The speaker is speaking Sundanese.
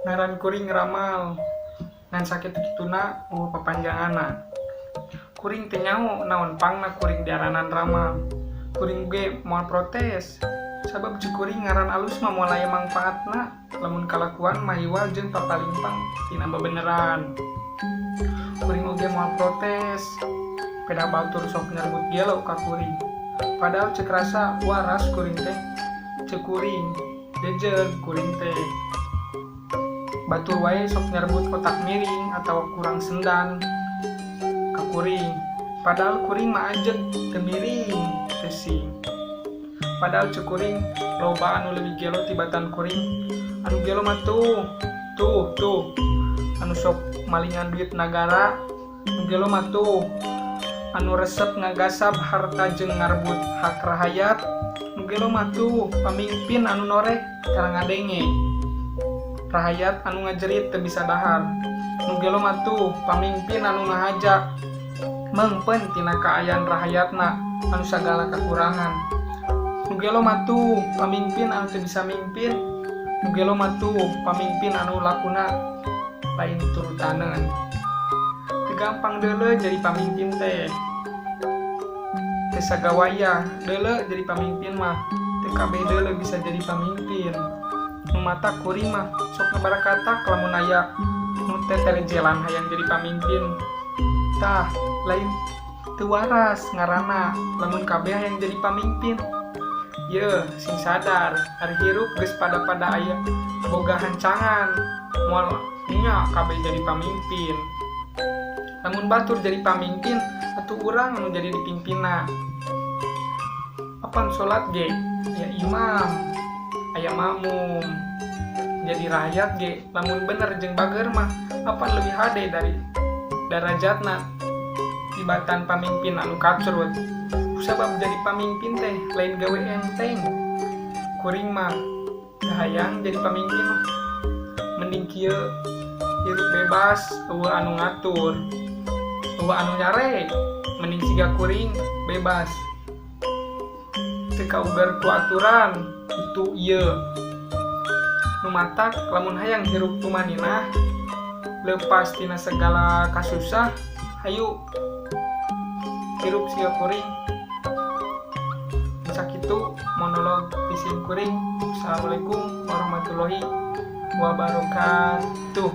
Ngaran kuring Ramal, ngan sakitu-kituna euweuh papanjanganna. Kuring teu nyaho naon pangna kuring diaranan Ramal. Kuring ge moal protes, sabab ceuk kuring ngaran alus mah moal aya mangpaatna lamun kalakuan mahiwal jeung papalimpang tina bebeneran. Kuring oge moal protes, peda batur sok nyerbut gelo ka kuring. Padahal ceuk rasa waras kuring teh, ceuk kuring jeujeg kuring teh. Batur wae sok nyerbut otak miring atawa kurang sendan ka kuring. Padahal kuring mah ajeg, teu miring, teu sing. Padahal ceuk kuring loba anu leuwih gelo tibatan kuring. Anu gelo mah tuh, tuh, tuh. Anu sok malingan duit nagara, anu gelo mah tuh. Anu resep ngagasab harta jeung ngarebut hak rahayat, nu gelo mah tuh pamimpin anu norek tara ngadenge. Rahayat anu ngajerit teu bisa dahar. Nu gelo mah tuh pamimpin anu ngahaja meungpeun tina kaayaan rahayatna anu sagala kakurangan. Nu gelo mah tuh pamimpin anu teu bisa mimpin. Nu gelo mah tuh pamimpin anu lakuna lain turutaneun. Teu gampang deuleu jadi pamimpin teh. Teu sagawayah deuleu jadi pamimpin mah. Teu kabeh deuleu bisa jadi pamimpin. Nu matak kuring mah sok ngabarakatak lamun aya nu teterejelan hayang jadi pamimpin. Tah, lain teu waras ngaranna lamun kabeh hayang jadi pamimpin. Yeuh, sing sadar, ari hirup geus pada-pada aya boga hancangan. Moal nya kabeh jadi pamimpin. Lamun batur jadi pamimpin, atuh urang anu jadi dipimpinna. Apan salat ge aya imam, aya makmum. Jadi rakyat ge lamun bener jeung bager mah apan leuwih hade dari darajatna tibatan pamimpin anu kacrut. Kusabab jadi pamimpin teh lain gawe enteng. Kuring mah teu hayang jadi pamimpin mah. Mending kieu hirup bebas, euweuh anu ngatur, euweuh anu nyare. Mending siga kuring bebas. Teu kaugar ku aturan itu ieu. Nu matak lamun hayang hirup tumaninah leupas tina segala kasusah, hayu hirup siga kuring. Sakitu monolog ti sim kuring. Assalamualaikum warahmatullahi wabarakatuh.